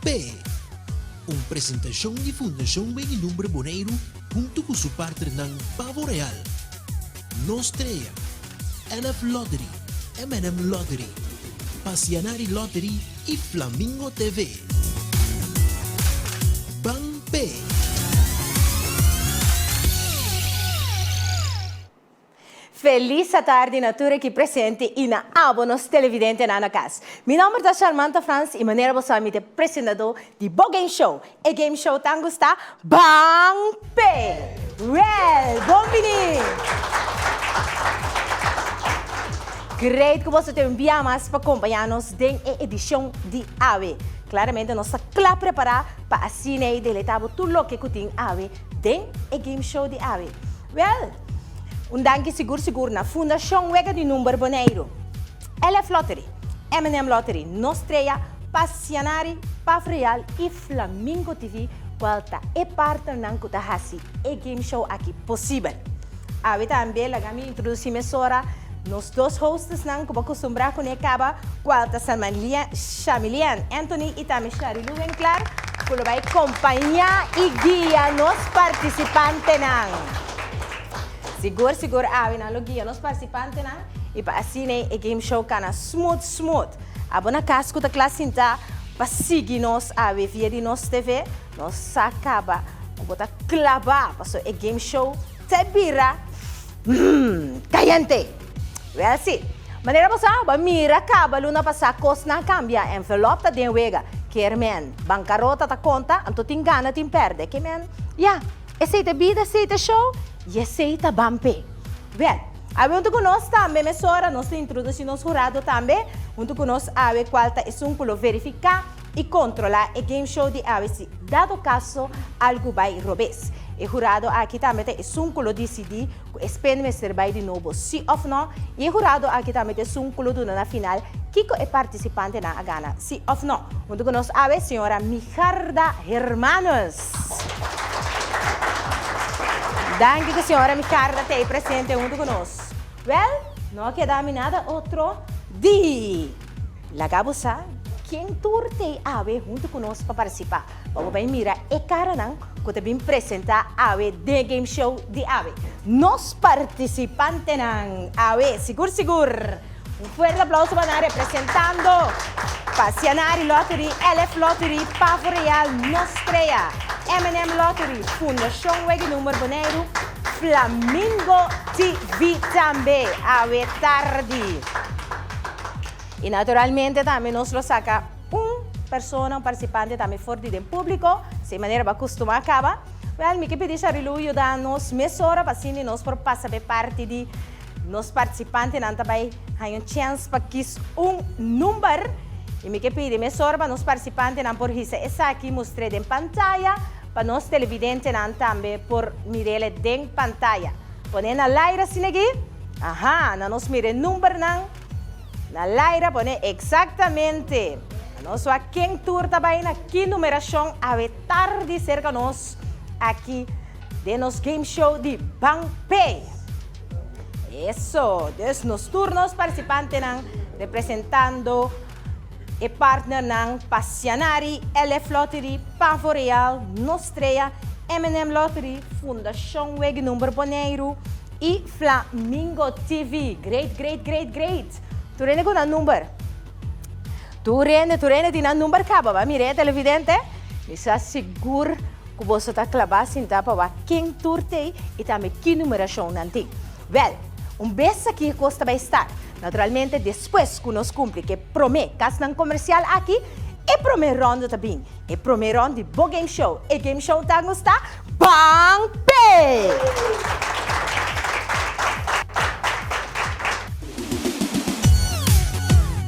P'e! Un presentashon di Fundashon Weg'i Number Boneiru huntu ku su partnernan Pavo Real, Nos Trea, LF Lottery, M&M Lottery, Pasianari Lottery i Flamingo TV. Ban P'e! Felis atardi na tur aki presente y na abo nos televidentenan na cas. Mi nomber ta Sharmanta Frans y manera bo sa mi ta e presentador di bo game show, e game show tan gusta Ban P'e! Well, bon bini! Great cu boso tin un bia mas pa compaña nos den e edicion di awe. Claramente nos ta cla prepara pa asina y deleita bo tur loke cu tin awe den e game show di awe. Well, un danki sigur sigur na Fundashon Wega di Number Boneiru, LF Lottery, M&M Lottery, Nos Strea, Pasianari, Paf Real i Flamingo TV kual ta e partnernan ku ta hasi e game show aki posibel. Awe tambe laga mi introdusí mesora nos dos hostesnan ku bo kustumbrá kuné kaba, kual ta Shamilian Anthony i tambe Sharilu Winklar, ku lo bai kompañá i guia nos partisipantenan. Sigur sigur awe nan lo guia nos partisipantenan i pa asina e game show kana smooth smooth. Abo na kas ku ta kla sintá pa sigui nos awe via di nos TV, nos sa kaba ku bo ta klabá pasobra e game show ta bira kayente! Wèl si, manera bo sa, bo a mira kaba luna pasá kosnan a kambia, envelòp ta den wega, kier men, bankarota ta konta, anto tin gana tin pèrdè, ke men, ya, esei ta bida, esei ta show, i esei ta ban p'e. Wèl, awe huntu ku nos tambe mesora nos ta introdusí nos hurado tambe huntu ku nos awe kual ta esun ku lo verifiká i kontrolá e game show di awe si dado kaso algu bai robes. E hurado aki tambe ta esun ku lo disidí ku e spin mester bai di nobo si òf nò i e hurado aki tambe ta esun ku lo duna na final kiko e partisipantenan a gana si òf nò. Huntu ku nos awe señora Migarda Hermanus. Danki ku señora Migarda ta ei presente huntu ku nos. Wèl, no a keda mi nada otro di laga bo sa ken tur ta ei awe huntu ku nos pa partisipá. Pa bo bai mira e karanan ku ta bin presentá awe den e game show di awe. Nos partisipantenan awe sigur sigur! Un fuerte aplauso pa nan representando Pasianari Lottery, LF Lottery, Pavo Real, Nos Strea, M&M Lottery, Fundashon Wega Number Boneiru, Flamingo TV tambe awe tardi. I naturalmente tambe nos lo saka un persona, un participante tambe for di den publico, si manera bo a custuma caba. Wel, mi ke pidi Sharilu yuda nos mesora pa asina nos por pasa p'e parti di nos participantenan ta bay haña un chens pa kis un number. I mi ke pidi mesora pa nos participantenan por hisa esaki mustr'é den pantaya pa nos televidentenan tambe por mir'ele den pantaya. Pon'é na laira asina aki. Aha, na nos mira e numbernan. Na laira pone exactamente. Nos wak ken tur ta bay na ki numeracion awe tardi cerca nos aki den nos game show di Ban Pay. Eso, dus nos tur nos participantenan representando e partnernan Pasianari, LF Lottery, Pavo Real, Nostrea, M&M Lottery, Fundacion Weg'i Number Boneiru, Y Flamingo TV. Great, great, great, great. Tur hende ku nan number. Tur hende, tur hende tin nan number kaba. Ba mira e televidente. Mi sa sigur ku boso ta klabá sintá pa wak ken tur t'ei i tambe ki numerashon nan tin. Wèl, un bes aki e kos ta bai start. Naturalmente despues ku nos kumpli ku e promé kasnan komersial aki, e promé ròndu ta bin. E promé rònd di bo game show. E game show ta gusta Ban P'e!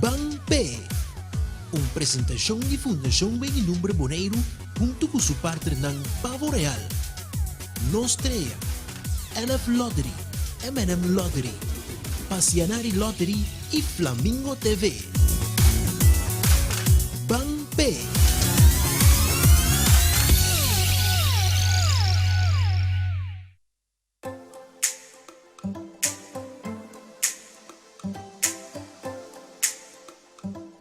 Ban P'e! Un presentashon di Fundashon Weg'i Number Boneiru huntu ku su partnernan Pavo Real, Nos Trea, LF Lottery, M&M Lottery, Pasianari Lottery i Flamingo TV. Ban P'e!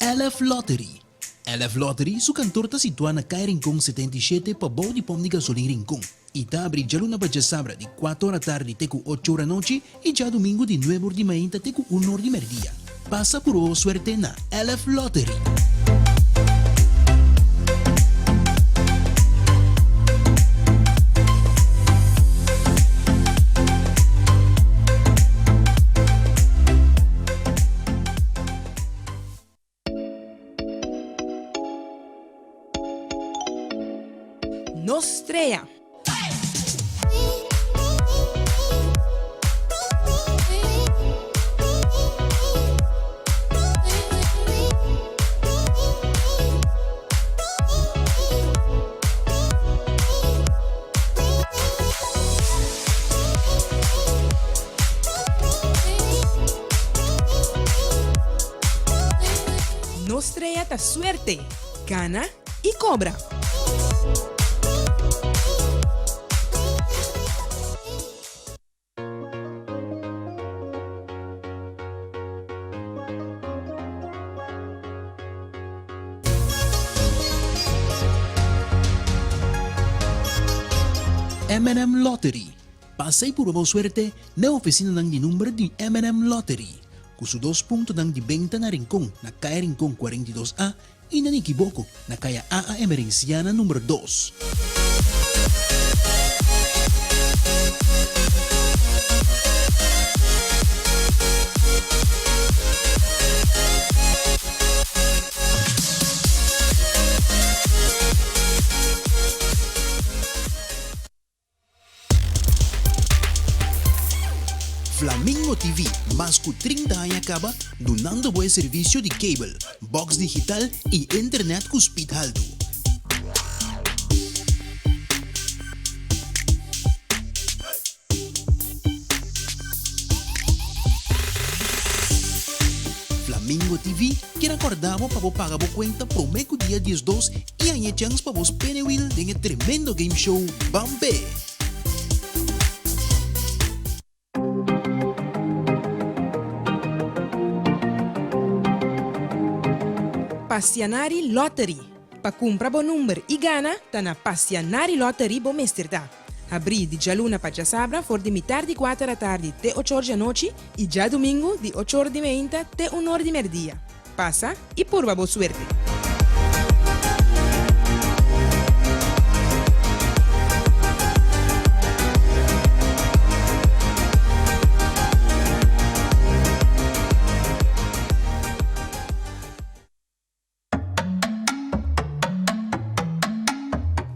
LF Lottery. LF Lottery su kantor ta situá na Kaya Rincon 77 pabou di pòmp di gasolin Rincon i ta abri djaluna pa djasabra di kuater ora tardi te ku ocho ora anochi i djadumingu di nuebe or di mainta te ku un or di mèrdia. Pasa purba bo suerte na LF Lottery. Nos strea. Nos strea ta suerte, gana i kobra. M&M Lottery, Pasa y purba bo suerte n'e oficinanan di number di M&M Lottery, cu su dos puntonan di benta na Rincon na Caya Rincon 42 A y na Nikiboko na Caya AA Emerenciana number dos. Flamingo TV mas ku 30 aña kaba dunando bo e servisio di kabel, box digital i internet ku speed haltu. Flamingo TV kier a kòrda bo pa bo paga bo kuenta promé ku dia 12 i haña e chèns pa bo spin e wiel den e tremendo game show Ban P'e! Passianari Lottery. Pa kumpra bo number i gana, ta na Passianari Lottery bo mester ta. Habrí di djaluna pa djasabra for di mitar di kuater atardi te ochor djanochi i djadumingu di ochor di meinta te unor di merdia. Pasa i purba bo suerte.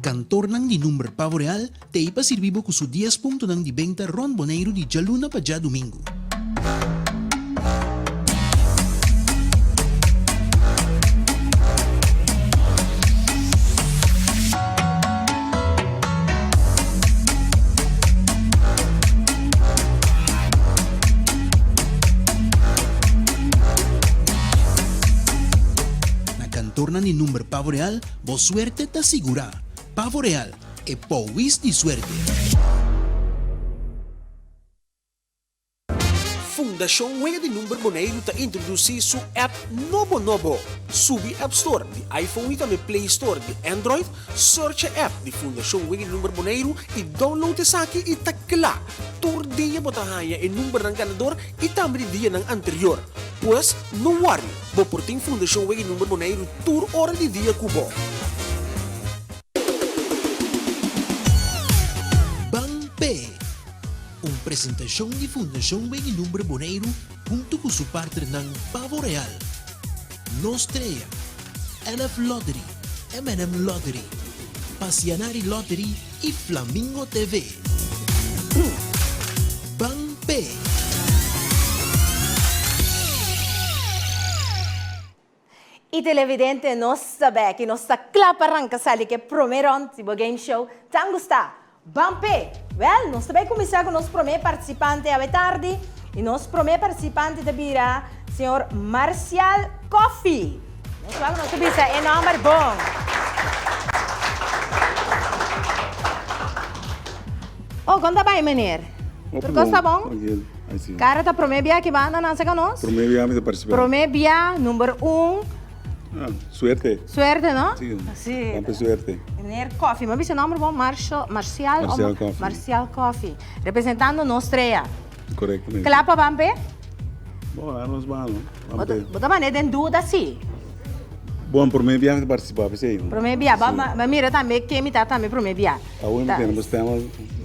Kantornan di number Pavo Real t'ei pa sirbi bo ku su dies puntonan di benta rònt Boneiru di djaluna pa djadumingu. Na kantornan di number Pavo Real, bo suerte ta sigurá. Pavo Real, e powis di suerte. Fundashon Wega di Number Boneiru ta introdusí su app nobo nobo. Subi App Store di iPhone i tambe Play Store di Android, search e app di Fundashon Wega di Number Boneiru i download esaki i ta kla! Tur dia bo ta haña e numbernan ganador i tambe di dianan anterior. Pues, no worry, bo por tin Fundashon Wega di Number Boneiru tur ora di dia ku bo. Ban P'e! Un presentashon di Fundashon Weg'i Lumbre Boneiru huntu ku su partnernan Pavo Real, Nos Trea, LF Lottery, M&M Lottery, Pasianari Lottery i Flamingo TV. Ban P'e! I televidente nos ta bek i nos ta kla pa ranka sali ku e promé rònt di bo game show Tan Gustá! Ban p'e! Wèl, nos ta bai kuminsá ku nos promé partisipante awe tardi i nos promé partisipante ta bira señor Marcial Coffie. Nos wak nos ta bisa e nòmber bon. Oh, kon ta bai meneer? Tur kos ta bon? Kara ta promé bia ki banda nan saka nos? Promé bia mi ta partisipá. Promé bia, number un. Ah, suerte. Suerte, no? Sí. Sí. Hopi suerte. Meneer Coffee, mi a bisa nomber bon? Marshall, Marcial? Marcial Coffee. Marcial Coffee. Representando nos trea. Correctamente. Kla pa ban p'e? Bon, a nos ban, no? Ban p'e. Bo ta manera den duda, sí. Bon, prome bia mi ta participa p'esei, no? Prome bia. Sí. Ba mira tambe ken mi ta tambe prome bia. Awe mi tene bo stema.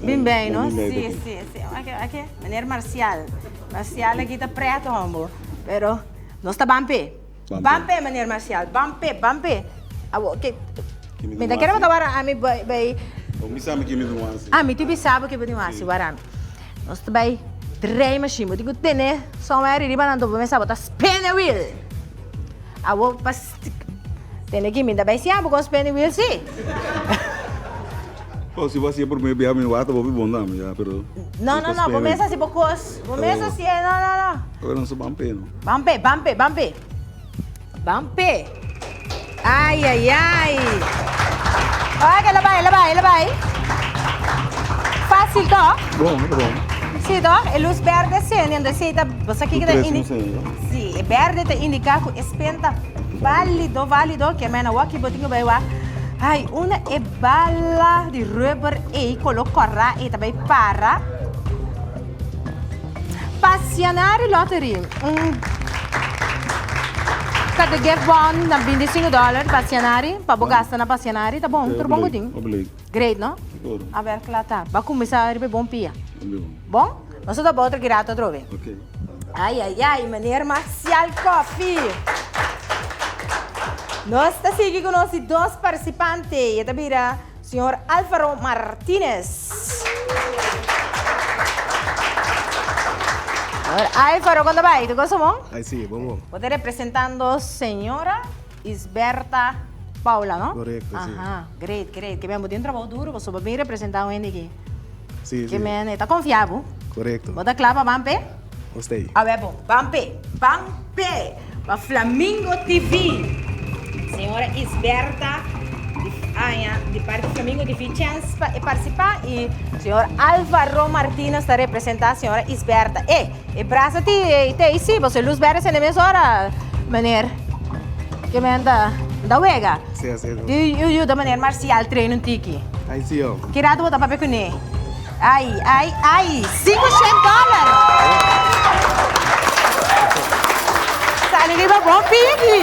Bin bei, no? Bin bei Sí, ta sí, sí. Aki, aki. Meneer Marcial. Marcial aki ta preto, hombo. Pero nos ta ban p'e. Ban p'e, meneer Marcial. Ban p'e, ban p'e. Awo, ke. Mi ta kere bo ta wara ami bai, bai. Bo mi sa mi ke mi tin wasi. Ah, mi tin bisa bo ke bo tin wasi. Wara ami. Nos ta bai drei machine. Bo tin ku tene somewhere riba nan to bo mester bo ta spin e wheel. Awo pa tene ki mi ta bai siña bo kon spin e wheel si. Oh, si bo hasié promé biaha mi wak ta hopi bon tambe ya, pero. No, no, no, bo mes hasi bo kos. Bo mes hasié, no, no, no. Ora nos ta ban p'e, no? Ban p'e, ban p'e, ban p'e. Ban p'e. Ai, ai, ai. Oke, el a bai, el a bai, el a bai. Fácil toch? Bon, ta bon. Sí, toch? E luz berde sende, entonces esei ta, bo sa kiko ta indi. Sí, e berde ta indica ku e spin ta válido, válido, ke men awor aki bo tin ku bai wak. Ai, unda e bala di rubber ei kolo kòrá ei ta bai para? Pasionari Lottery, un ta gift bon na 25 dollar Pasionari, pa bo gasta na Pasionari, ta bon, tur bon ku tin. Great, no? A ber kla ta. Ba kuminsá riba e bon pia. Bon? Nos ta topa otro ki rato atrobe. Ai, ai, ai, meneer Marcial Coffie. Nos ta sigui ku nos di dos partisipante i e ta bira Señor Alvaro Martinez. Señor Alvaro, kon ta bai? Tu cosa bon? Ai si, bon bon. Bo ta representando señora Isberta Paula, no? Correcto, si. Aha, great, great. Ke men bo tin un trabou duro, pasobra bo bin representa un hende aki. Si, si. Ke men e ta confia bo. Correcto. Bo ta kla pa ban p'e? Nos ta ei. Awe bo, ban p'e, ban p'e pa Flamingo TV. Señora Isberta di aña di parti Flamingo TV chens pa e partisipá i señor Alvaro Martinez ta representá señora Isberta. E, e brasa ti te ei sí, pasobra e lus berde sende mesora, meneer. Ke men ta ta wega. Sí, así es. Yu yuda meneer Marcial train un tiki. Ai sí, oh. Ki rato bo ta papia kuné? Ai, ai, ai, 500 dólar! Sali riba bon pia aki.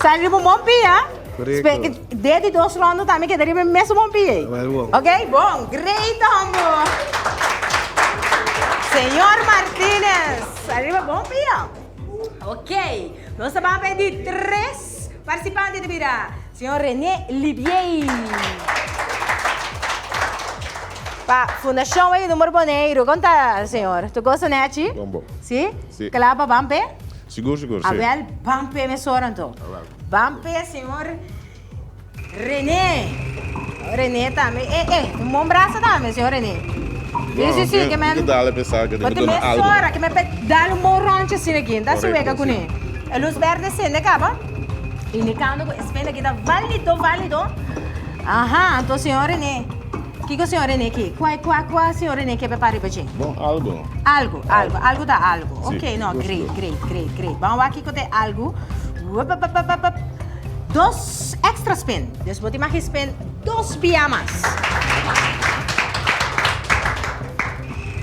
Sali riba un bon pia. Correcto. De di dos ronda tambe keda riba e mesun bon pia ei. Wel bon. Ok, bon. Great, hombo. Señor Martinez, sali riba bon pia. Ok, nos ta ban pa e di tres participante ta bira Señor René Libiey. Pa Fundacion Wei Number Boneiru. Kon ta, señor? Tu gosa nechi? Bon, bon. Si? Si. Kla pa ban p'e? Sigur, sigur, si. Awel, ban p'e mesora anto. Awel. Ban p'e, señor René. René tambe. Eh, eh, un bon brasa tambe, señor René. Sí, sí, sí, ke men. Bo dale p'e ke Bo te mesora, ke men pe dale un bon ronchi asina aki. Ta si wega kuné. E luz berde sende kaba, indikando ku e spel aki ta válido, válido. Aha, anto señor René, kiko señor René ke? Kua, kua, kua señor René ke prepara riba dje? Bon, algo. Algo, algo, algo ta algo. Sí, Ok, no, sigur, great, sigur. great, great, great. Ban wak kiko ta e algo. Wup, wup, wup, wup, wup. Dos extra spin. Dus bo tin mag spin dos bia mas.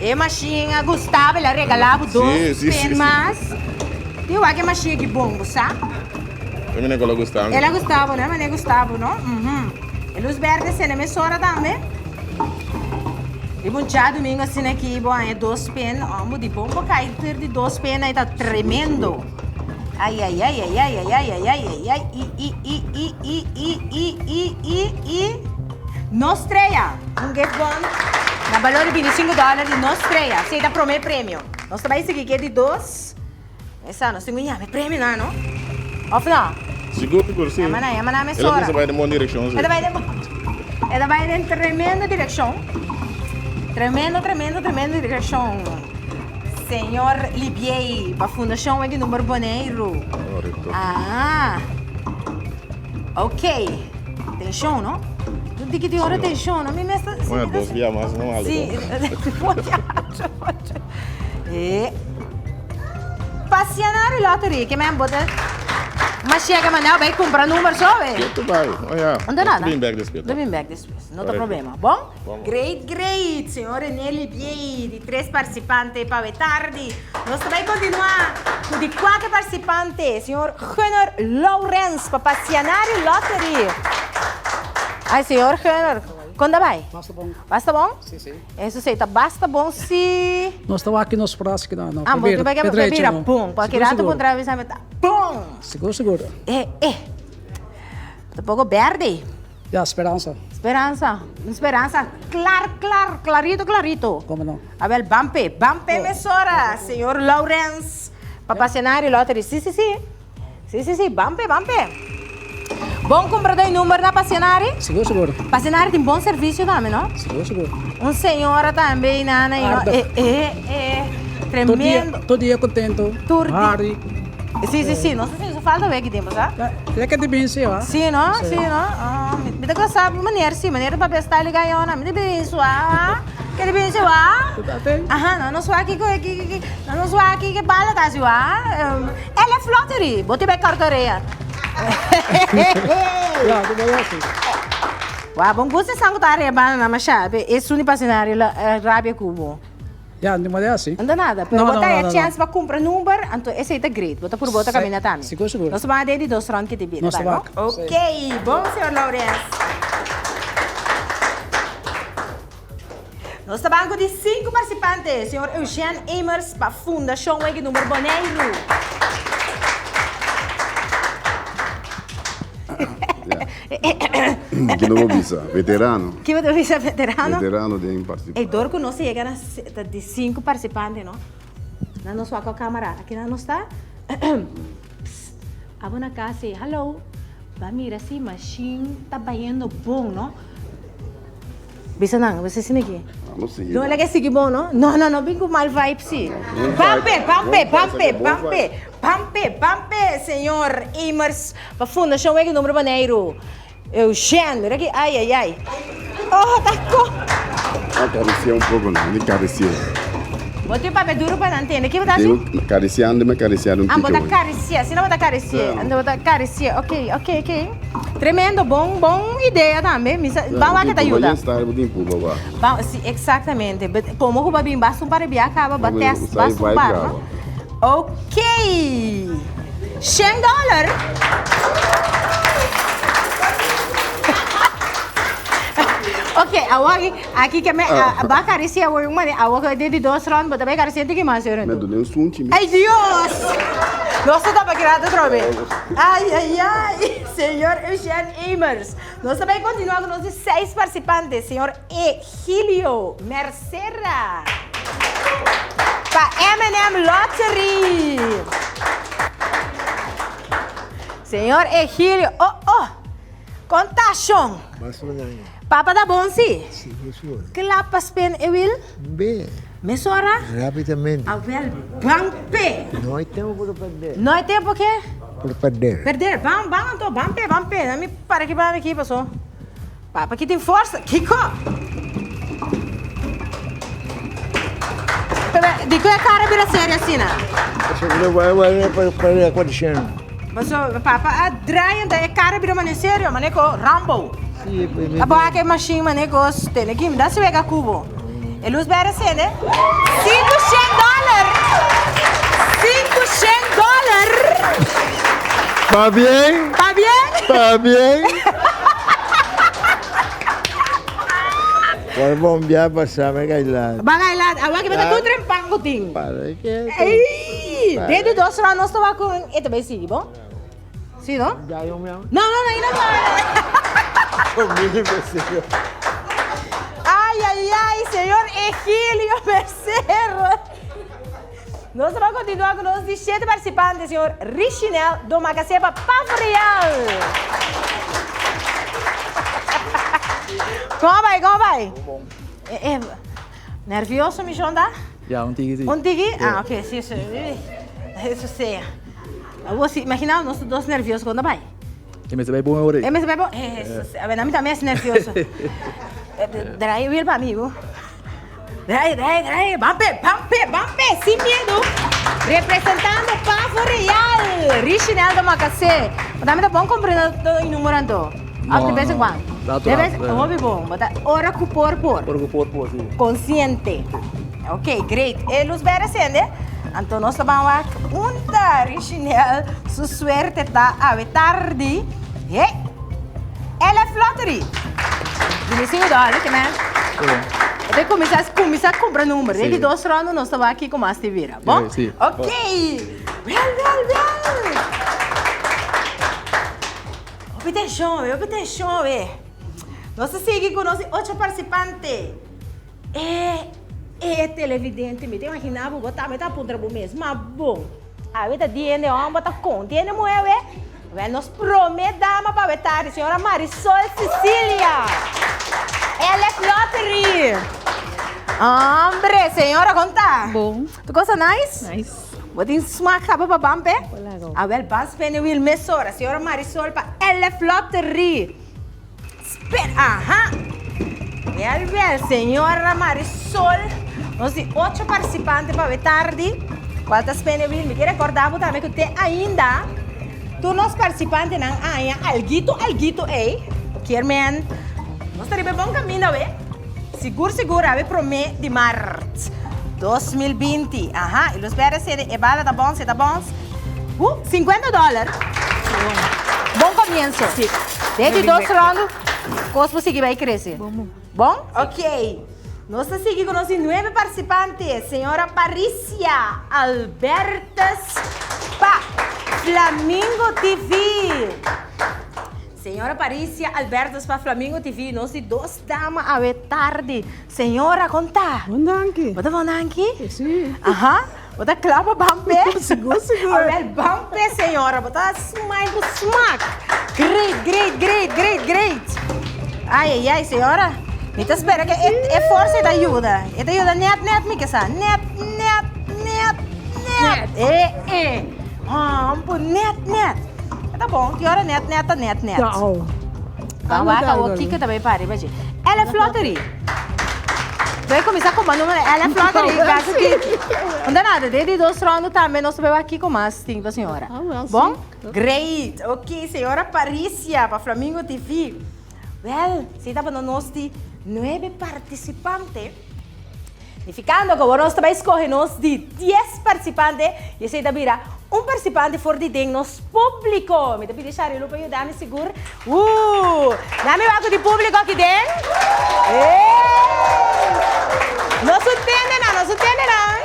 E machine a gusta bo, el a regala bo dos Sí, sí, spin sí, sí. mas. Tin wak e machine aki bon, bo sa? E mene ku el a gusta mi. El a gusta bo, no? E mene gusta bo, no? Mhm. E luz berde sende mesora tambe. Riba un djadumingu asina aki bo haña dos spin, ò bo di bon bo kai ter di dos spin ai ta tremendo. Ai ai ai ai ai ai ai ai ai ai ai i i i i i i i i i i Nos Strea! Un gift bon na balor di 25 dòler di Nos Strea. Esei ta promé premio. Nos ta bai sigui ke di dos. Esa nos tin ku yama e premionan no? Of no? Sigur sigur si. Yama nan, yama nan El a mesora. kuminsá bai den bon direkshon si. E ta bai den bon, e ta bai den tremendo direkshon. Tremendo, tremendo, tremendo direkshon. Señor Libiey pa Fundashon Weki Number Boneiru. Korekto. Ah. Ok. Tenshon no? Un tiki di ora tenshon no? Mi mes ta. Bueno, dos bia mas no algo. Si. E. Pasionari Lottery, ke men bo ta. Mas chega manel bai cumpra number so we. Ketu bai. Oh ya. Unda nada. Nos ta bin bek despues. Nos ta bin bek despues. No ta Correcto. problema. Bon? Bon. Great, great. Señor René Libier, di tres participante pa we tardi. Nos ta bai continua cu di cuater participante, señor Gunnar Lourens pa Passianario Lottery. Ay, señor Gunnar, con ta bai? Basta bon. Basta bon? Si, si. Eso si, ta basta bon si. Nos ta wak nos pras ki na, no. Ah, bo ta bai ke bira pum. Cualkier rato bo entra bisa mi ta pum. Sigur, sigur. Eh, eh. Ta poco berde. Ya, speransa. Speransa, un speransa klar, klar, klarito, klarito. Como no? Abel, bampe, bampe mesora, señor Laurens, pa Pasionario Lottery. Si, si, si. Si, si, si, bampe, bampe. Bon kumpradó e number na Pasionario? Sigur, sigur. Pasionario tin bon servicio tambe, no? Sigur, sigur. Un señora tambe, nana, y no, Aardig. eh, eh, eh, tremendo. Tur dia, tur dia contento. Tur dia. Hardy. Si, si, si. No sé si eso falta wek tempo, sa? Ya que te bin si, wa? Si, no? Si, no? Ah, mi ta gosa meneer, si, meneer ta papia style gayona. Mi ta bin sua. Ke ta bin sua? Aha, no, no sua kiko, ki, no, no sua ki ke bala ta si, wa? LF Lottery, bo ti bai kartorea. Ya, tu bai asi. Wa, bon gusto esan ku ta areba na masha, pe esun di pasionario la rabia ku bo. Ya, no manda así. No ta nada, pero No, bo no, ta no, haya no, no. chance pa cumpra number, anto esey ta great. Bo ta purba otro caminda tambe. Sigur, sigur. Nos ta ban den di dos round ki ta bira, Nos ta no? wak. Ok, bon señor Laurens. Nos ta ban cu di cinco participante, señor Eugène Emers pa Fundacion Wega Number Boneiru. Ki no bo bisa? Veterano. Ki bo ta bisa veterano? Veterano den participa. Ey, dor cu nos a yega na ta di cinco participante, no? Nan nos wak cu camara. Aki nan nos ta. Psst. Abo na casa ey, hallo. Ba mira si machine ta bayendo bon, no? Bisa nan, bisa asina aki. No sigui No, bon. el a ke sigui bon, no? No, no, no bin cu mal vibe si. Bon Pampe, vibe, pampe, bon vibe, pampe, bon pampe, vibe. pampe, pampe, señor Emers pa Fundacion Wega Numero Boneiru. Eugène, mira aki, ai, ai, ai. Oh, ta ko. A karisiá un poko no, ni karisié. Bo tin papia duru pa nan tende. Ki bo ta hasi? Digo, karisiando mi a karisiá un Ah, bo tiki ta hoy. karisié, asina bo ta karisié. Claro. Anto bo ta karisié, ok, ok, ok. Tremendo, bon, bon idea tambe. Mi sa, ban wak ke ta yuda. Bo style bo tin purba wak. Ban, si, exactamente. But komo ku bo a bin basta un par di bia kaba, bo a test basta un par, no? Ok. Shen dòler. Ok, awor aki, aki ke me a ba karisié awor un manera, awor ke den di dos rònt bo ta bai karisié tiki mas señor Me Anto. duna un sunchi mi. Ay Dios! Nos ta tapa kira atrobe. Ay ay ay, señor Eugène Emers. Nos ta bai kontinuá ku nos di seis partisipante, señor Egilio Mercera pa M&M Lottery. Señor Egilio, oh oh, kontashon. Papa ta bon si? Sigur, sigur. Kla pa spin e wil? Be. Mesora? Rapidamente. Awel, ban p'e. No hay tempo por perder. No hay tempo ke? Por perder. Perder. Ban, ban anto, ban p'e, ban p'e. Mi para ki ban aki paso. Papa ki tin forsa. Kiko? Dikon e kara bira serio asina? Paso papa a draai anto e kara bira mane serio, mane ko Rambo. A bo wak e machine mane ko tene ki mi da si wega kubo. E luz berde sende. Sinku shen dòler! Sinku shen dòler! Pabien! Pabien! Pabien! Por bombia pasa me gailat. Ba gailat. Awa ki bata tur trempan ku tin. Para ke. Ey! Den di dos round nos ta wak ku e ta bay sigui, bo? Si, no? Ya yo me amo. No, no, no, no. Ay, ay, ay, señor Egilio Becerra. Nos ta continua cu nos 17 participantes, señor Richinel Domacasepa Pavo Real. Como bay, como bay? Eh, eh, nervioso, mi shonda? Ya, un tiki, si. Un tiki? Ah, ok, si, si. Eso sea. Awor si, imagina nos dos nervioso cuando bai. E mester bai bon awor ei. E mester bai bon. Eh, a ver, ami tambe es nervioso. Draai wiel pa mi, bo. Draai, draai, draai. Ban p'e, ban p'e, ban p'e, sin miedu. Representando Pavo Real, Richinel de Makasé. Bo tambe ta bon comprende e numero anto? Of de bes en cuando? Rato, De bes, rato, hopi bon. Bo ta ora cu por por. Ora cu por por, si. Consciente. Ok, great. E luz berde sende, anto nos ta ban wak unda Richinel su suerte ta awe tardi. Hey! LF Lottery. Dime si dòler ke men. Te kuminsá kuminsá kumpra number. Den di dos ronda nos ta wak kiko mas te bira. Bon? Sí. Ok. Wel, wel, wel. Hopi tenshon we, hopi tenshon we. Nos ta sigui ku nos di ocho partisipante. E e televidente mi ta imaginá bo bo tambe ta puntra bo mes, ma bon, awe ta di hende hòmber ta kon di hende muhé awe? Wèl nos promé dama pa awe tardi, señora Marisol Cecilia. LF Lottery. Hombre, señora kon ta? Bon. Tu cosa nice? Nice. Bo tin smak kaba pa ban p'e? Hola. Awèl ban spende wil mesora, señora Marisol pa LF Lottery. Spera, aha! Wel, wel, señora Marisol, nos di ocho participante pa awe tardi, cual ta spende wil. Mi kier recorda bo tambe cu te ainda tur nos participantenan haña alguito, alguito ey. Kier men, nos ta riba e bon caminda awe. Sigur, sigur awe prome di maart 2020. Aha, y los berde sede e bala ta bons, e ta bons. 50 dollar. Bon comienzo. Sí. Den di dos rondo, cos por sigui bay crece. Bon, bon. Bon? Ok. Nos ta sigui cu nos di nuebe participante. Señora Paricia Albertus pa Flamingo TV. Señora Paricia Albertus pa Flamingo TV. Nos di dos dama awe tardi. Señora, con ta? Bon danki. Bo ta bon danki? Sí. Aha. Bo ta kla pa ban p'e? Sigur, sigur. Awel, ban p'e, señora. Bo ta smile ku smak. Great, great, great, great, great. Ai, ai, ai, señora. Mi ta spera ku e, e forsa e ta yuda. E ta yuda nèt, nèt, mi ke sa. Nèt, nèt, nèt, nèt. E, e. Hòmpu, nèt, nèt. E ta bon. Ki ora nèt, nèt ta nèt, nèt. Ta au. Ban wak awor kiko ta bai para riba dje. LF Lottery. Bai kuminsá kuma numero LF Lottery gaku ki. No ta nada, den di dos ronda tambe nos ta bai wak kiko mas tin pa señora. Bon? Great! Ok, señora Paricia pa Flamingo TV. Wèl, si tabata nos di nuebe partisipante. Nificando cu awor nos ta bay scoge nos di dies participante y esey ta bira un participante for di den nos publico. Mi ta pidi Sharilu pa yuda mi sigur. Woo! Na mi wak cu di publico aki den. Hey! Nos un tende nan, nos un tende nan.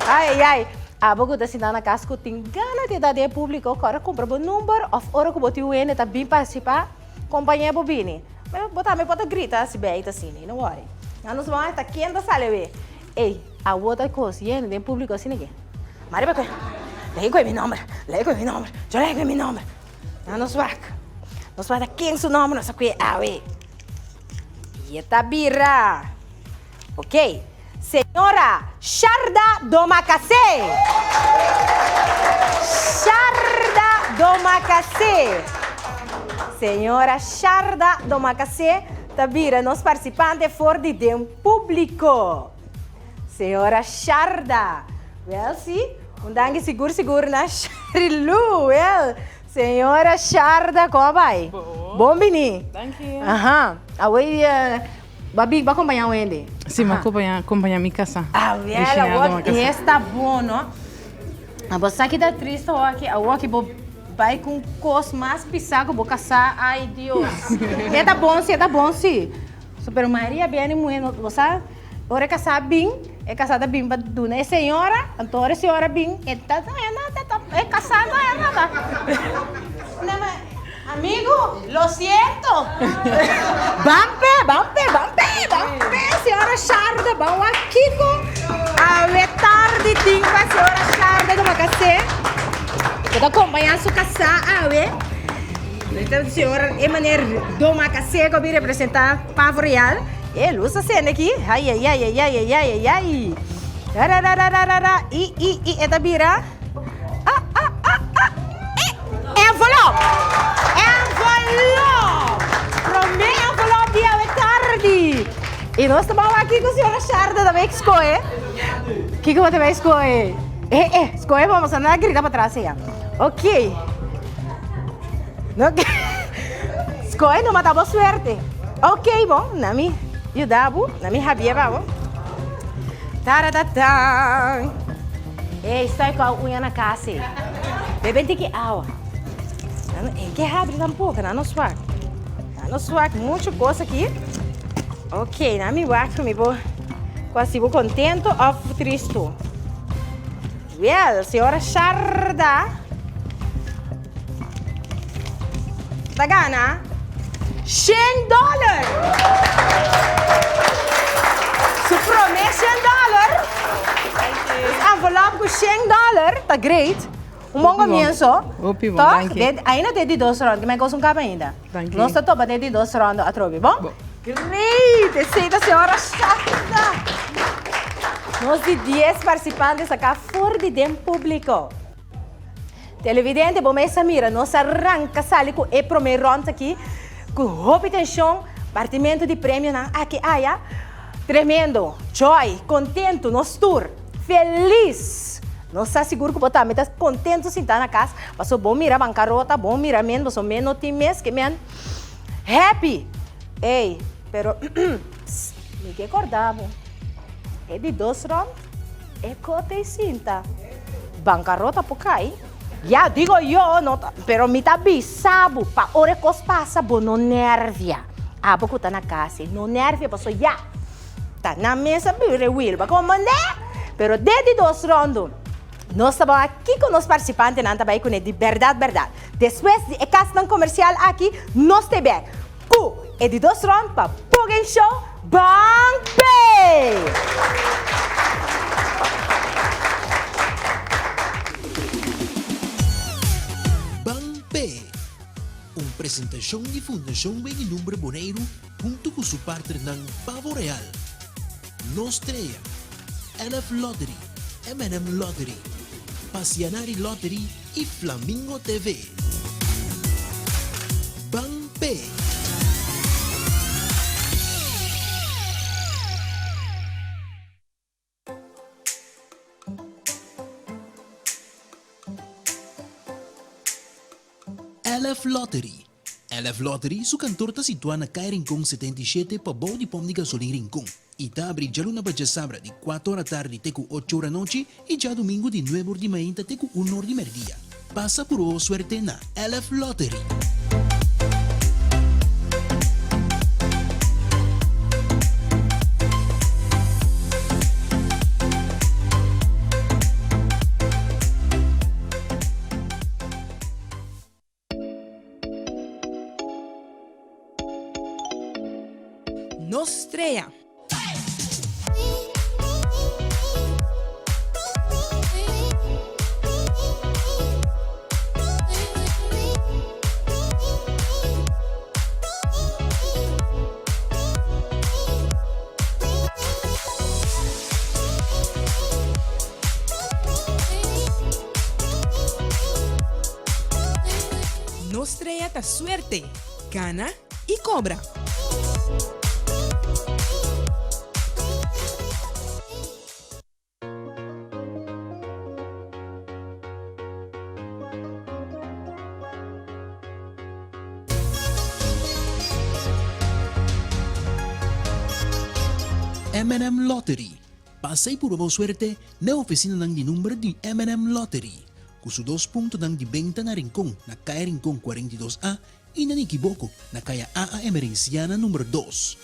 Ay, ay, ay. Abo cu ta sinta na cas cu tin gana di ta den e publico, ora cumpra bo number of ora cu bo tin un hende ta bin participa, Compañe bo bini. Pero bo tambe por ta grita si bay ta asina, no worry. Nan nos wak ta ken ta sali awe. Ey, awo ta cos yendo den publico asina ke. Mari pa kue. Lei kue mi nomber, lei kue mi nomber, yo lei kue mi nomber. Nan nos wak. Nos wak ta ken su nomber nos a kue awe. Y e ta bira. Ok. Señora Sharda Domacassé. Sharda Domacassé. Señora Sharda Domacassé ta bira nos participante for di den publico. Señora Sharda. Wel si, un danki sigur sigur na Sharilu. Wel, señora Sharda, con a bay? Bon bini. Danki. Aha. Awey Ba big ba compaña un hende. Si, m'a compaña, compaña mi casa. Ah, wel, awor es ta bon, no? Abo sa ki ta triste awor aki, awor ki bo bai ku un kos mas pisá ku bo kasá, ai Dios. E ta bon si, e ta bon si. So, pero mayoria bia di muhé no, bo sa, ora e kasá bin, e kasá ta bin pa duna e señora, anto ora e señora bin, e ta, no e nada, e kasá no e nada. Amigo, lo siento. Ban p'e, ban p'e, ban p'e, ban p'e, señora Sharda, ban wak kiko. Awe tardi tin pa señora Sharda ku Makasé. Ku ta kompañá su kasá awe. Señora e meneer Domakasé ku a bin representá Pavo Real. E lus a sende aki. Ai, ai, ai, ai, ai, ai, ai, ai. Rararararara. I, i, i, e ta bira. Ah, ah, ah, ah. E envelop! Envelop! Promé envelop di awe tardi. I nos ta bawa aki ku señora Sharda ta bai skohe. Kiko bo ta bai skohe? Eh, eh, skohe bo, pasobra nan a grita patras aya. Ok. No skohe numa ta bo suerte. Ok bon, na mi yuda bo, na mi habié pa bo. Taratatan. Ey, stoi ku a uña na kas ey. Bebe un tiki awa. Nan no en ke habri tampoco, nan no swak. Nan no swak mucho kos aki. Ok, nan mi wak ku mi por ku hasi bo kontento òf tristu. Wel, señora Sharda ta gana shen dòler! Su promé shen dòler! Es envelop ku shen dòler ta great. Un bon comienzo. Hopi bon, Toch? danki. Den, ainda den di dos ronda, men kos un kaba ainda. Danki. Nos ta topa den di dos ronda atrobe, bon? Bon. Great! Esei ta señora Shasta. Nos di dies participantes a for di den publico. Televidente, bo mes a mira, nos a ranca sali cu e prome rond aki, cu hopi tension, partimento di premionan aki aya. Tremendo, joy, contento, nos tur. Felis! Nos sa sigur ku bo tambe ta kontentu sintá na kas, paso bo mira bankarota, bo mira men, boso men no tin mes ke men happy. Ey, pero psst, mi ke kòrda bo, e di dos rònt e kote i sinta, bankarota por kai. Ya, digo yo, no ta, pero mi ta bisa bo, pa ora e kos pasa bo no nèrvia. Abo ku ta na kas ei, no nèrvia paso ya. Ta na mesa bure Wilba komand'é, pero den di dos rondu nos ta wak kiko nos partisipantenan ta bai kuné di bèrdat bèrdat. Despues di e kasnan komersial aki nos ta bèk ku e di dos rònd pa Poging Show Ban P'e! Ban P'e! Un presentashon di Fundashon Weg'i Lumbre Boneiru Huntu ku su partnernan Pavo Real, Nos Trea, LF Lottery, M&M Lottery, Pasianari Lottery i Flamingo TV. Ban p'e! LF Lottery. LF Lottery su kantor ta situá na Kai Rincon 77 pabou di pòmp di gasolin Rincon i ta abri djaluna pa djasabra di kuater ora tardi te ku ocho ora anochi i djadumingu di nuebe or di mainta te ku un or di mèrdia. Pasa puró suerte na LF Lottery. Nos strea. Nos strea ta suerte, gana i kobra. M&M Lottery, Pasa y purba bo suerte na e oficinanan di number di M&M Lottery, cu su dos puntonan di benta na Rincon na Caya Rincon 42 A I na Nikiboko, na Kaya AA Emerenciana number dos.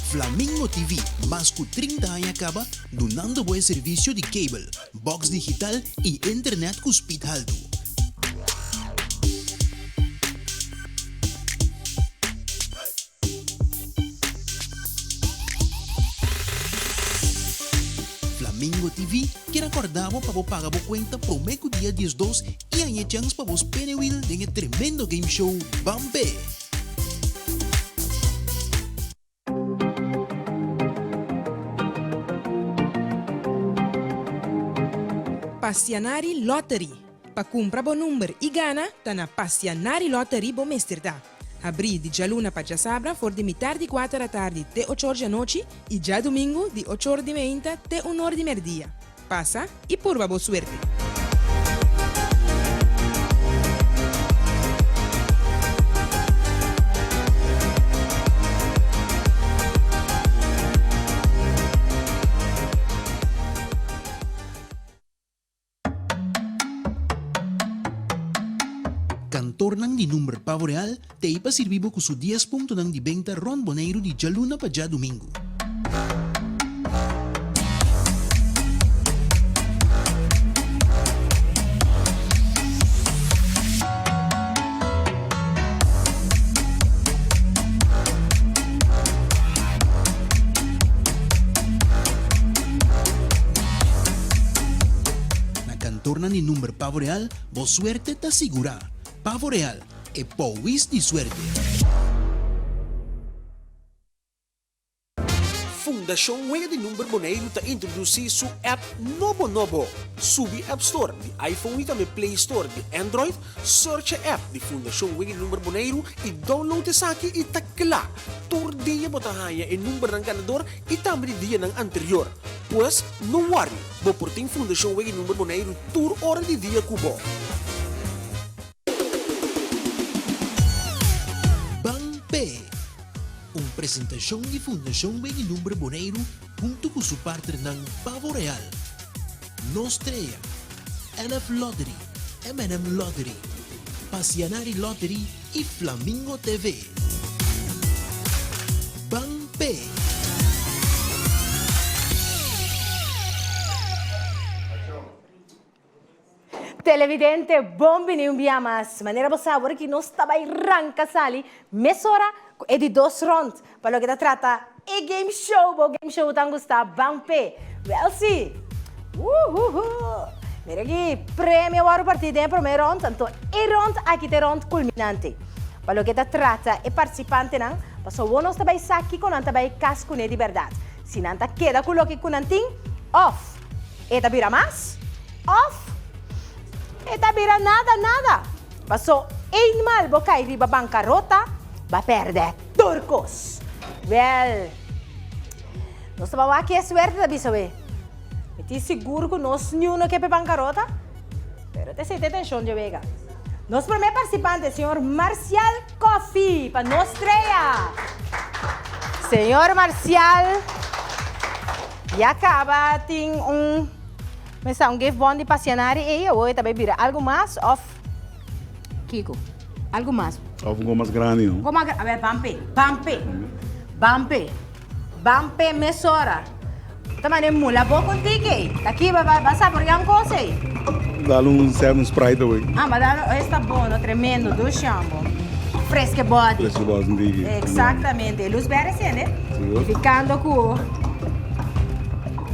Flamingo TV mas ku 30 aña kaba dunando bo e servisio di cable, box digital i internet ku speed haltu. Flamingo TV kier a corda bo pa bo paga bo cuenta prome cu dia 12 y haña e chans pa bo spin e wheel den e tremendo game show Ban P'e! Passianari Lottery. Pa kumpra bo number i gana, ta na Passianari Lottery bo mester ta. Habrí di djaluna pa djasabra for di mitar di kuater atardi te ochor djanochi i djadumingu di ochor di meinta te unor di merdia. Pasa i purba bo suerte. Kantornan di number Pavo Real t'ei pa sirbi bo ku su dies puntonan di benta rònt Boneiru di djaluna pa djadumingu. Na kantornan di number Pavo Real, bo suerte ta sigurá. Pavo Real, e powis di suerte. Fundashon Wega di Number Boneiru ta introdusí su app nobo nobo. Subi App Store di iPhone i tambe Play Store di Android, search e app di Fundashon Wega di Number Boneiru i download esaki i ta kla! Tur dia bo ta haña e numbernan ganador i tambe di dianan anterior. Pues, no worry, bo por tin Fundashon Wega di Number Boneiru tur ora di dia ku bo. Ban P'e! Un presentashon di Fundashon Weg'i Lumbre Boneiru huntu ku su partnernan Pavo Real, Nos Trea, NF Lottery, M&M Lottery, Pasianari Lottery i Flamingo TV. Ban P'e! Televidente, bon bini un bia mas. Manera bo sa, awor ki nos ta bai ranka sali mesora ku e di dos rond pa loke ta trata e game show, bo game show tan gusta, ban p'e. Wel si! Uhuhu! Mira aki, premio a wòrdu partí den e promé rond, anto e rond aki ta e rond kulminante. Pa loke ta trata e partisipantenan, pasobra awor nos ta bai sa kiko nan ta bai kas kuné di bèrdat. Si nan ta keda ku loke ku nan tin òf. E ta bira mas of e ta bira nada nada. Paso eenmaal bo kai riba bankarota, ba pèrdè tur kos. Wèl, nos ta wak e suerte ta bisa we. Mi tin sigur ku nos niun no ke p'e bankarota, pero t'esei ta e tenshon dje wega. Nos promé partisipante, señor Marcial Coffie, pa nos trea. Señor Marcial. Ya caba tin un mester un gift bon di pasionari ey awor e ta bay bira algo mas of kico? Algo mas. Of un go mas grandi no. Go mas grandi, a ver ban pe, ban pe, ban pe, ban pe mesora. Ta mane mula bo con tiki ey, ta ki ba ba saborea un cos ey. Dal un seven sprite away. Ah, ma dal, esta bono, tremendo, dushi ambo. Fresque body. Fresque body, un tiki. Exactamente. E luz berde sende? Sigur. Ficando cu.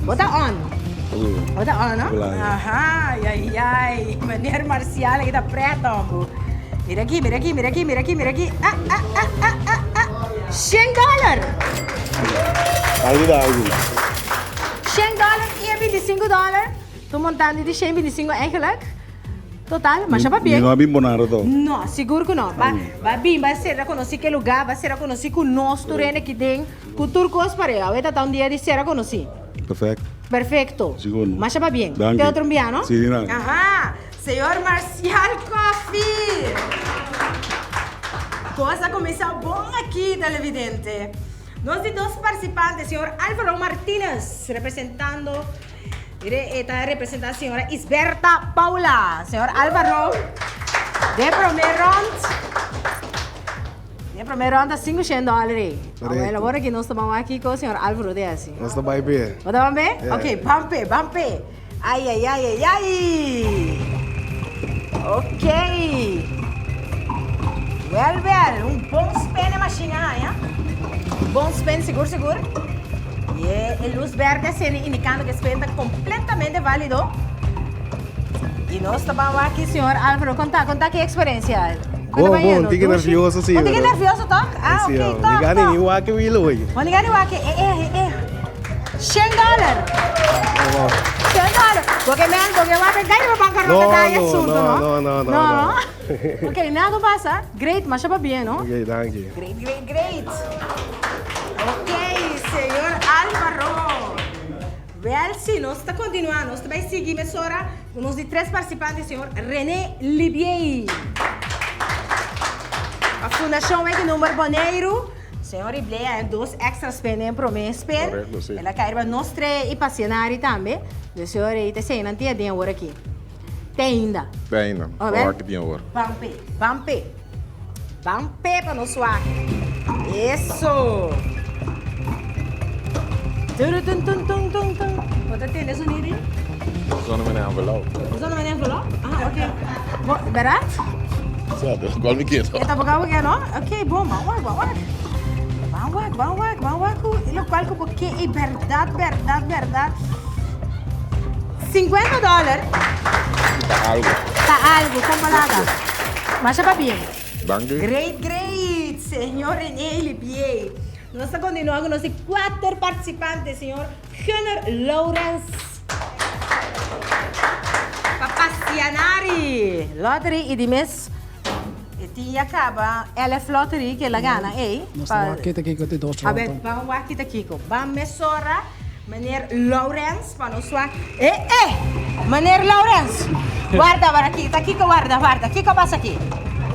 Bo ta on. Bo ta on, no? Aha, ai, ai, ai. Meneer Marcial aki ta pret, ambo. Mira aki, mira aki, mira aki, mira aki, mira aki. Ah, ah, ah, ah, ah, ah. Shen dollar! Algu ta algu. Shen dollar y e 25 dollar. Ta un montante di shen bintisingu eigenlijk. Total, masha pabien. Mi no a bin bonara to. No, sigur ku no. Ba, ba bin, ba sera konosí ku e lugá, ba sera konosí ku nos tur hende aki den, ku tur kos par'e. Awe ta ta un dia di sera konosí. Perfecto. Perfecto. Sigur no. Masha pabien. Danki. Te otro un bia, no? Si, di nada. Aha! Señor Marcial Coffie! Kos a kuminsá bon aki, televidente. Nos di dos partisipante, señor Alvaro Martinez, representando. Mire, e ta representa señora Isberta Paula. Señor Alvaro, de prome rond. De prome rond ta 500 dólar. Bueno, ahora que nos tomamos aquí con señor Alvaro de así. Nos ta bai pe. Bo ta ban pe? Ok, ban pe, ban pe. Ay, ay, ay, ay, ay. Ok. Wel, wel, un bon spin e machine a haña. Bon spin, sigur, sigur. E e luz berde asina indicando cu e spin ta completamente valido. Y nos ta ban wak aki señor Alvaro, conta, conta ki experiencia. Bon, bon, un tiki nervioso si. Un tiki nervioso toch? Ah, ok, toch, Mi gani ni wak e wheel hoy. Bo ni gani wak e, e, e, e. Shen dollar. Shen dollar. Bo ke men, bo ke wak e gani pa bancarota ta e asunto, no? No, no, no, no. Ok, nada pasa. Great, masha pabien, no? Ok, danki. Great, great, great. Ok, señor Alvaro. Wel, si, nos ta continua. Nos ta bay sigui mesora cu nos di tres participante, señor Rene Libiey. Pa Fundacion Wega Number Boneiru, señor Libiey a dos extra spin den prome spin. Correcto, si. El a cay riba nos tres y Pasionari tambe. Dus señor ey ta esey nan tin aden awor aki. Te ainda. Te ainda. Oh, wel. Awor aki tin awor. Ban pe, ban pe. Ban pe pa nos wak. Eso. Turutun tun tun tun tun. Bo ta tende sonido ei? Zona mene envelop. Zona mene envelop? Ah, ok. Bo, berat? Sa, cual mi kier. E tampoco abo kier, no? Ok, bon, ban wak, ban wak. Ban wak, ban wak, ban wak cu locual cu bo ke ei berdad, berdad, berdad. 50 dollar. Ta algo. Ta algo, con palabra. Masha pabien. Danki. Great, great, señor René Libié. Nos ta continua cu nos di cuater participante, señor Gunnar Lourens. Pa Passianari Lottery y di mes e tin ya caba LF Lottery que el a gana ey. Nos ta wak kita kiko di dos A ber, rond. ban wak kita kiko. Ban mesora. Meneer Laurens, pa nos wak. Eh, eh! Meneer Laurens! Warda, warda, ki, ta kiko warda, warda. Kiko pasa aki?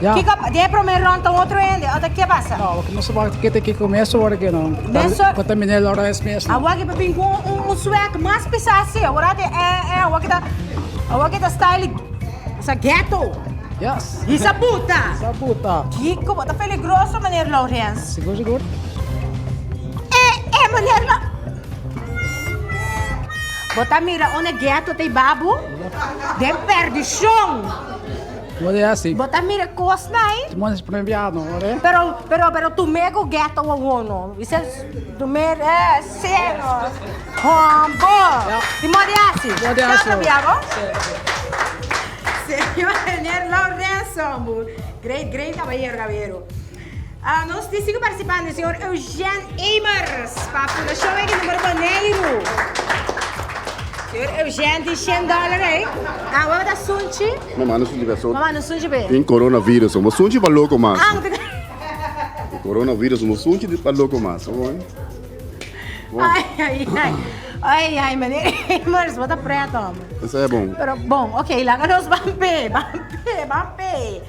Ja. Kiko, den e prome rond ta un otro hende, o ta ke pasa? No, no sa wak kita kiko mes ora ke no. Mes ora? Ku ta meneer Laurens mes no. Awor aki pa bin ku un, un swag mas pisa asi. Awor ati, eh, eh, awor ki ta, awor ki ta style, sa ghetto. Yes. Hisa buta. Hisa buta. Kiko, bo ta peligroso, meneer Laurens. Sigur, sigur. E, e, meneer Lau... Bo ta mira unda ghetto ta e babu? Den perdicion. Bo ta hasi. Bo ta mira cosnan ei? Timon es primer biaha no, ore? Pero, pero, pero tu me cu ghetto awor no. Bisa, tu me, eh, si, no. Hombo. Timon di hasi. Timon di hasi. Otro biaha bo? Señor meneer Lorenzo. Great, great caballero, caballero. Ah, nos tin sinku participante, señor Eugène Emers, pa Fundacion Wega Numero Boneiru. Señor Eugène tin shen dollar ei. Ah, wou ta sunchi? Mama no sunchi be so. Mama no sunchi be. Tin coronavirus, mo sunchi pa loco mas. Ah, tin. Coronavirus, mo sunchi pa loco mas. Bon. Ai, ai, ai. Ai, ai, meneer Emers, bo ta pret, homber. Esei e bon. Pero bon, ok, laga nos ban pe, ban pe, ban pe.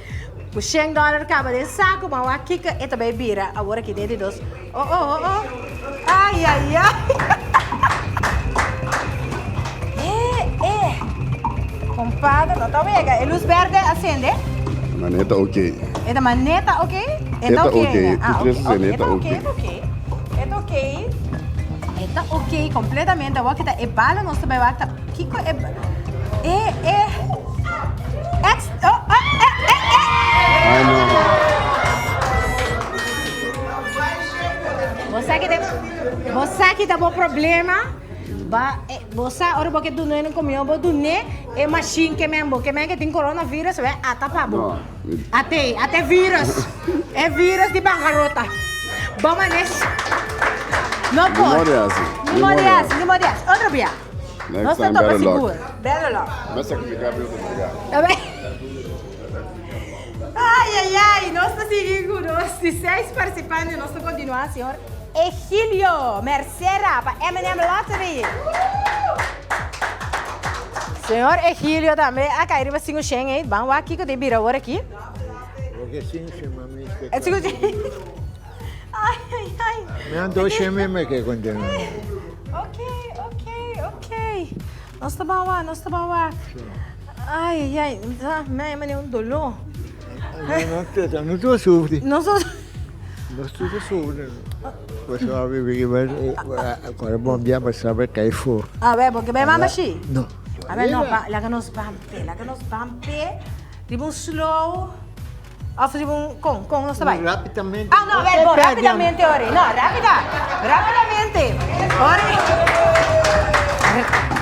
Ku shen dòler kaba den saku, ma wak kiko e ta bai bira awor aki den di dos. Oh, oh, oh, oh. Ai, ai, ai. Eh, eh. Kompadre, no ta wega. E lus berde a sende? Maneta ok. E ta maneta ok? E ta ok. Ah, ok. E ta ok, e ta ok. E ta ok. E ta ok completamente. Awor kita e bala nos ta bai wak ta kiko e e e ex oh oh e e e. Ai no. Bo sa kita bo sa kita bo problema? Ba e bo sa ora bo ke duna un komion bo dun'é e machine ke men bo ke men ke tin coronavirus we ata pa bo. Ate ate virus e virus di bancarota bo manesh no por Ni modi hasi. Ni modi hasi ni modi hasi otro bia Next nos ta time topa better luck. sigur better luck. Me sacrifica pa otro lugar. Ay ay ay nos ta sigui cu nos di seis participante nos ta continua señor Egilio Mercera pa M&M Lottery. Señor Egilio tambe a cay riba cinco shen ey. Ban wak kico ta bira awor aki. Porque sin shen mami ke Eh, cinco shen. Ay, ay, ay. Mi an dos shen mi me ke contento. Ok, ok, ok. Nos ta ban wak, nos ta ban wak. Ay, ay, ay. Mi a mane un dolor. No, no, no ta sufri. No ta Nos tur ta sufri. Pasobra a bibi ki ora bombia pasaba e kai for. A ber, bo ke bai mama shi? No. A ber, no, laga nos ban p'e, laga nos ban p'e. Riba un slow. Of si un kon, kon nos ta bai? Rapidamente. Ah, no, wel, bon, rapidamente ori. No, rapida. Rapidamente. Ori.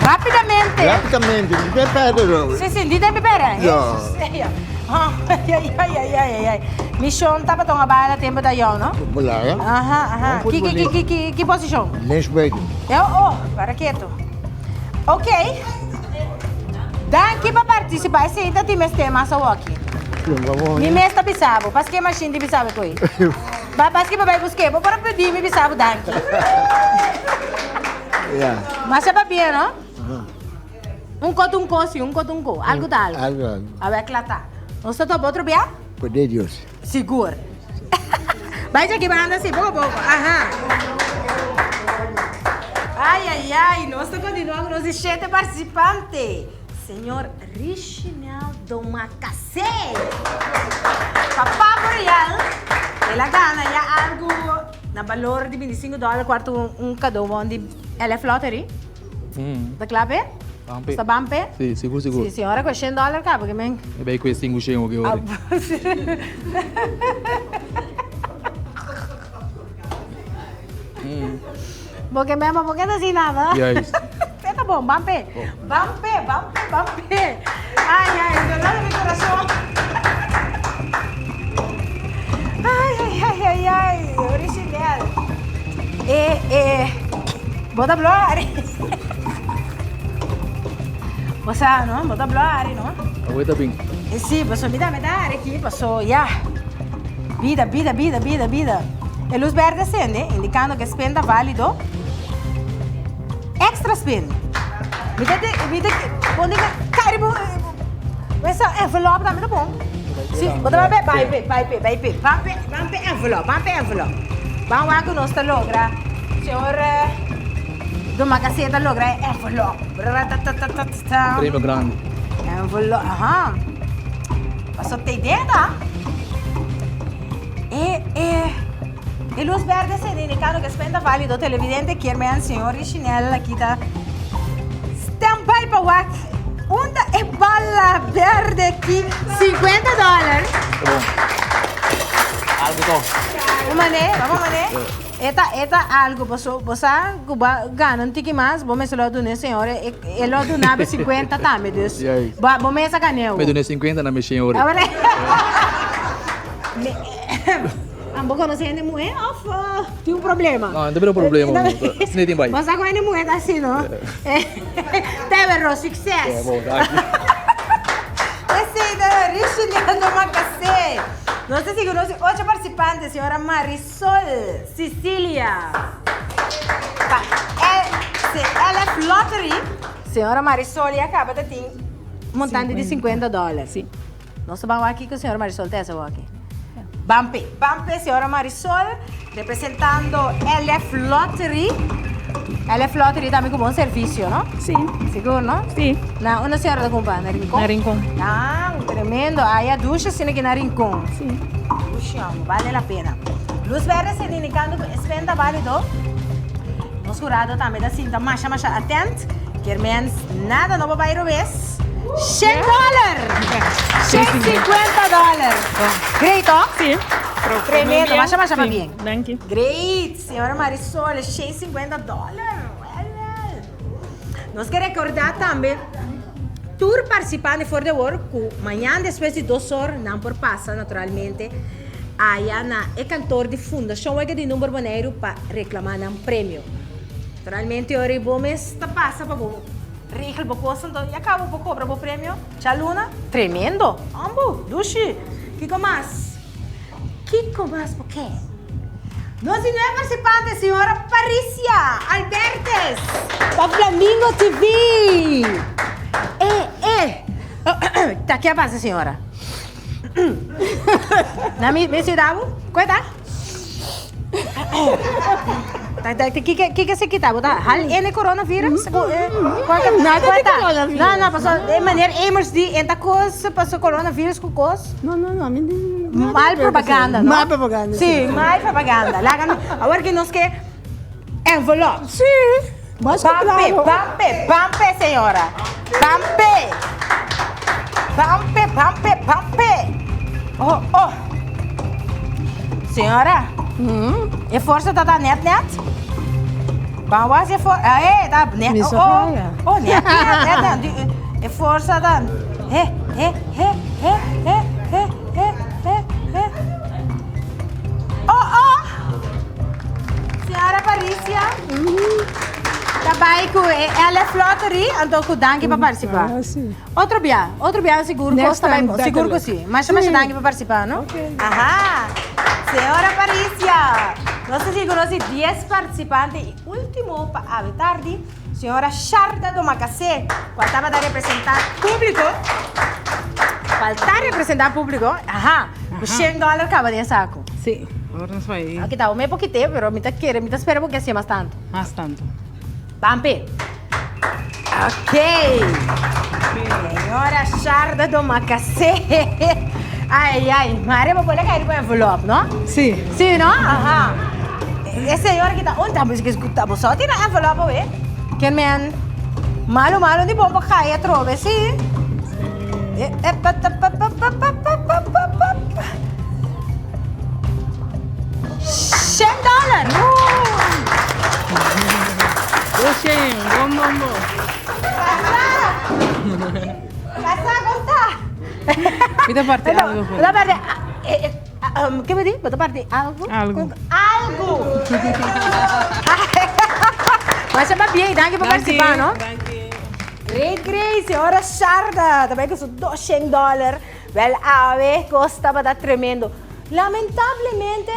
Rapidamente. Rapidamente, no te perde, no. Si, si, di tempi pera. No. Ay, ay, ay, ay, ay, ay. Mishon tabata un abala tempo da yon, no? Bolaga. Aha, aha. Ki, ki, ki, ki, ki, ki posishon? Linksbuiten. Ja, oh, para keto. Ok. Danki pa partisipá. Esei ta tin mester mas awoki. Mi mes ta bisa bo. Paske machine di bisa bo koe. Ba paske pa bai busk'é. Bo por a pidi mi bisa bo danki. Ja. Masha pabia, no? Un ko ta un ko si, un ko ta un ko. Algu ta algu. Algu, algu. Awor kla ta. Nos ta topa otro bia? Poder Dios. Sigur. Bai djaki banda si, poko poko. Aha. Ai, ai, ai, nos ta kontinuá ku nos di shete partisipante. Señor Richinel Domacassé. Pa Pavo Real, el a gana ya algu na balor di bintisingu dòler kuartu un kadobon di LF Lottery. Ta kla p'e? Ban p'e. Sta ban p'e? Si, sigur sigur. Si, si ora ku e shen dòler kaba ke men. E bai ku e sinku shen oke ora. Bo ke men, bo ke ta si nada. Juist. P'e ta bon, ban p'e. Ban p'e, ban p'e, ban p'e. Ai, ai, dolor di mi kurason. Ai, ai, ai, ai, ai, original. E, e. Bo ta blo ari. Bo sa no, bo ta blo ari no. Awor ta bin. E si, paso mi tambe ta ari aki, paso ya. Bida, bida, bida, bida, bida. E luz berde a sende, indicando cu e spin ta valido. Extra spin. Mi ta, mi ta pone cari bo, esa envelop tambe ta bon. Si, bo ta bai, bai pe, bai pe, bai pe. Ban pe, ban pe envelop, ban pe envelop. Ban wak cu nos ta logra. Señor Domacassé ta logra e envelop. Ratatatata. Premio grandi. Envelop, aha. Paso te idea ta. E, e, e luz berde se indicando que spenta válido televidente kier men señor Richinel aki ta stand by pa wak unda e bala berde ki 50 dollar. Bon. Algo to. Un mané, vamos mané. E ta, e ta algo, paso, bo sa ku bo a gana un tiki mas, bo mester lo a duna e señor, e, e lo a duna bo 50 tambe, dus Juist. bo, bo mes a gan'é Mi duna e 50 na mi señor. Awor, mi, bo konosé hende muhé òf tin un problema? No, no tin un problema, asina tin bai. Bo sa ku hende muhé ta asina, no? Tebero, succes! Bo, danki. Esei ta Richeliano Makasé. Nos ta sigui nos ocho participante, señora Marisol. Sol Cecilia pa LF Lottery. Señora Marisol ya caba ta tin montante di 50 dollar. Sí. Nos ta ban wak kico señora Marisol ta hasi awaki. Ban p'e. Ban p'e señora Marisol representando LF Lottery. LF Lottery tambe cu bon servicio, no? Sí. Sigur, no? Sí. Na unda señora ta cumpra? Na Rincon? Na Rincon. Ah, tremendo. Aya dushi asina ki na Rincon. Sí. Dushi amo, bale la pena. Luz berde ta indicando cu e spin ta valido. Nos jurado tambe ta sinta masha masha atent. Kier mens nada no por bay robes. Shen dollar! Shen 50 dollar! Great, toch? Sí. Tremendo, masha masha pabien. Danki. Great, señora Marisol, shen 50 dollar. Wel, wel. Nos ke recorda tambe tur participante for de wor cu mañan despues di dos or nan por pasa naturalmente aya na e kantoor di Fundacion Wega di Number Boneiru pa reclama nan premio. Naturalmente ora y bo mes ta pasa pa bo regel bo cos anto ya caba bo cobra bo premio djaluna. Tremendo! Hombo! Dushi! Kico mas? Kiko mas bo ke? Nos di nuevo participante, señora Paricia Albertes, pa Flamingo TV. Eh, eh. Ta ke a pasa, señora? Na mi, mi ciudad bo? Koe ta? Ta, ta, kiko, kiko se kita bo? Ta hal ene coronavirus? Nada Koe di ta? coronavirus. No, no, paso e meneer Emers di en ta kos, paso coronavirus ku kos. No, no, no, mi nada Mal que ver cu propaganda, esey. no? Mal propaganda, Sí, mal propaganda. Laga mi, awor ki nos ke envelop. Sí, mas cu Ban p'e, claro. ban p'e, ban p'e, señora. Ban p'e. Ban p'e, ban p'e, ban p'e. Oh, oh. Señora, e forsa ta ta net net? Ban was e forsa, eh, ta net, Mi oh, so oh, faya. oh, net net, net net. Di- E forsa ta, he, he, he, he, he, he, he, he, he. Oh, oh! Señora Paricia, ta bai ku e LF Lottery, anto ku danki pa partisipá. Ah, sí. Otro bia, otro bia sigur Next kos ta bai time, bon. Sigur ku better si. luck. Masha masha Sí. danki pa partisipá, no? Okay. Aha! Señora Paricia, nos ta sigui ku nos di dies partisipante i último pa awe tardi, señora Sharda Domacassé, kual tabata representá públiko, kual ta representá públiko, aha, ku shen dòler kaba den saku. Sí, awor nos bai. Aki ta un pokite, pero mi ta kere, mi ta spera bo ke hasié mas tantu. Mas tantu. Pampe. Ok. Señora Sharda Domacassé. Ai, ai, Maria, bo por a caer cu envelop, no? Sí. Sí, no? Aha. E señora ki ta un tambe que escuta bo so tin envelop awe. Ken men malo malo di bon pa cai atrobe, sí. E, e, pa, ta, pa, pa, pa, pa, pa, pa, pa, pa, pa. Shen dòler! Doshen, bon bon bon. Kasá! Kasá, kon ta? Mi ta parti algu. Bo ta parti, ke bo di? Bo ta parti algu? Algu. Algu! Masha pabia i danki pa partisipá, no? Danki. Great, great. Señora Sharda ta bai ku su doshen dòler. Wèl awe kos tabata tremendo. Lamentablemente,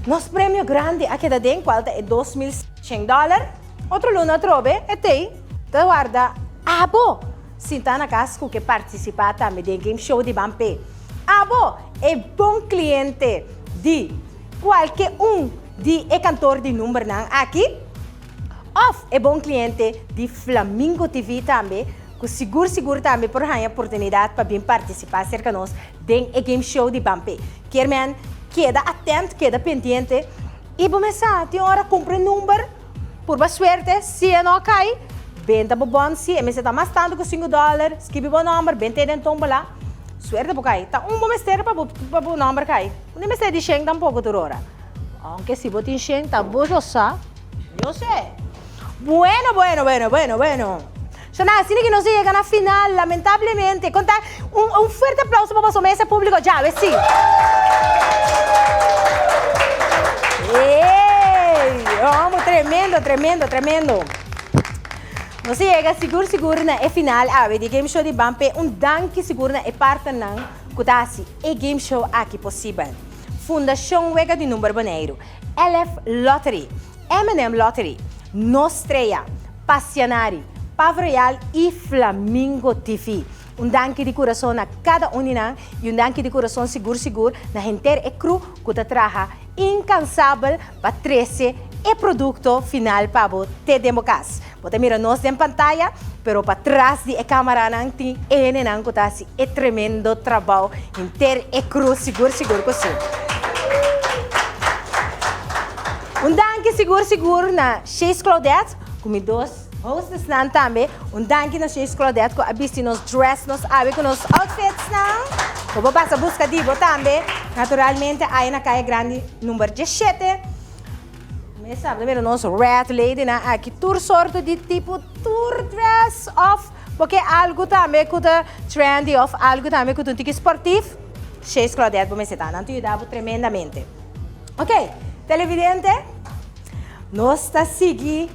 nos premio grandi a keda den cual ta e 2100 dollar. Otro luna atrobe e tey ta warda abo sinta na cas cu ke participa tambe den game show di Ban P'e. Abo e bon cliente di cualke un di e kantoor di numbernan aki of e bon cliente di Flamingo TV tambe cu sigur sigur tambe por haña oportunidad pa bin participa cerca nos den e game show di Ban P'e. Kier men keda atent, keda pendiente y bo mes sa tin ora cumpra e number, purba suerte, si e no a cay, benta bo bon, si e mester ta mas tanto cu cinco dollar, skibi bo nomber, bent'e den tombola, suerte bo cay. Ta un bo mester pa bo pa bo nomber cay. No tin mester di shen tampoco tur ora. Aunke si bo tin shen ta bo lo sa. Yo sé. Bueno, bueno, bueno, bueno, bueno. Shana, asina ki nos a yega na final, lamentablemente. Kon ta? Un, un fuerte aplauso pa boso mesa público djawe, sí. Ey! Homo, tremendo, tremendo, tremendo. Nos a yega sigur sigur na e final awe di Game Show di Ban P'e. Un danki sigur na e partnernan ku ta hasi e game show aki posibel. Fundashon Wega di Number Boneiru, LF Lottery, M&M Lottery, Nos Strea, Pasianari, Pav Royal y Flamingo TV. Un danki di curason na cada un di nan y un danki di curason sigur sigur na henter e crew cu ta traha incansabel pa trece e producto final pa bo te den bo cas. Bo ta mira nos den pantaya, pero patras di e camaranan tin hendenan cu ta haci e tremendo trabao henter e crew sigur sigur cu si. Un danki sigur sigur na Chase Claudette cu mi dos hostessnan tambe. Un danki na Chase Claudette cu a bisti nos dress nos awe cu nos outfitsnan. Bo por pasa busca di bo tambe. Naturalmente aya na Caya Grandi number diesshete. Mesa ta mira nos red ladynan aki tur sorto di tipo tur dress of bo ke algo tambe cu ta trendy of algo tambe cu ta un tiki sportief. Chase Claudette bo mester ta. Nan ta yuda bo tremendamente. Ok, televidente, nos ta sigui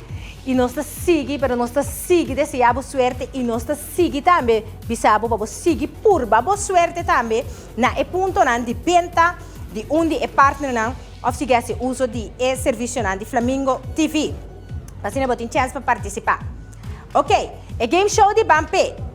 y nos ta sigui, pero nos ta sigui desea bo suerte y nos ta sigui tambe bisa bo pa bo sigui purba bo suerte tambe na e puntonan di benta di un di e partnernan of sigui haci uso di e servicionan di Flamingo TV. Pa asina bo tin chance pa participa. Ok, e game show di Ban P'e.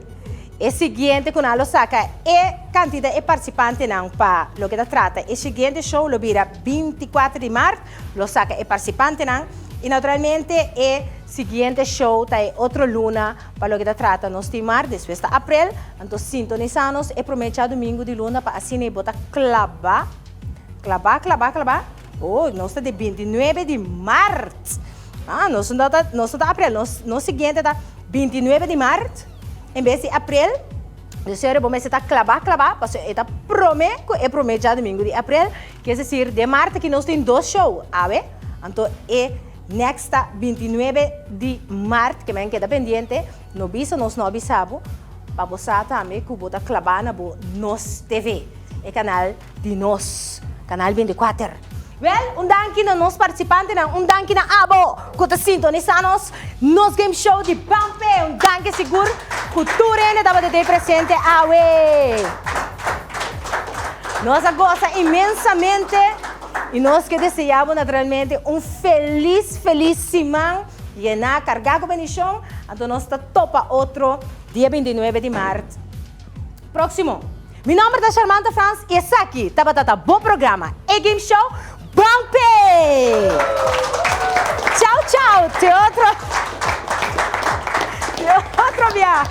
E siguiente ku nan lo saka e kantida e partisipantenan pa loke ta trata e siguiente show lo bira 24 di mart, lo saka e partisipantenan i naturalmente e siguiente show ta e otro luna pa loke ta trata nos tin mart despues ta aprel, anto sintonisa nos e prome djadumingu di luna pa asina e bo ta klaba, klaba, klaba, klaba, oh nos ta di 29 di mart, ah nos no ta nos no ta aprel nos nos siguiente ta 29 di mart. En bes di aprel. Dus señores, bo mester ta klabá klabá, pasobra e ta promé ku e promé djadumingu di aprel. Kies desir, den mart aki nos tin dos show, awe, anto e next ta 29 di mart, ke men keda pendiente, no bisa nos no a bisa bo, pa bo sa tambe ku bo ta klabá na bo Nos TV, e kanal di nos, Kanal 24. Wèl, un danki na nos partisipantenan, un danki na abo ku ta sintonisá nos, nos game show di Ban P'e. Un danki sigur ku tur hende tabata den presente awe. Nos a gosa inmensamente i nos ke deseá bo naturalmente un felis, felis siman yená, kargá ku bendishon. Anto nos ta topa otro dia 29 di mart. Próximo. Mi nomber ta Sharmanta Frans y esaki tabata ta bo programa, e game show Ban P'e! Chao chao, te otro te otro bia!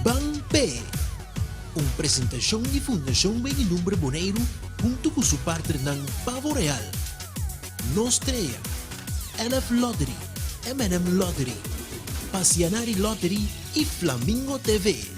Ban P'e! Un presentashon di Fundashon Beni Number Boneiru huntu ku su partnernan Pavo Real, Nos Trea, NF Lottery, M&M Lottery, Pasianari Lottery i Flamingo TV.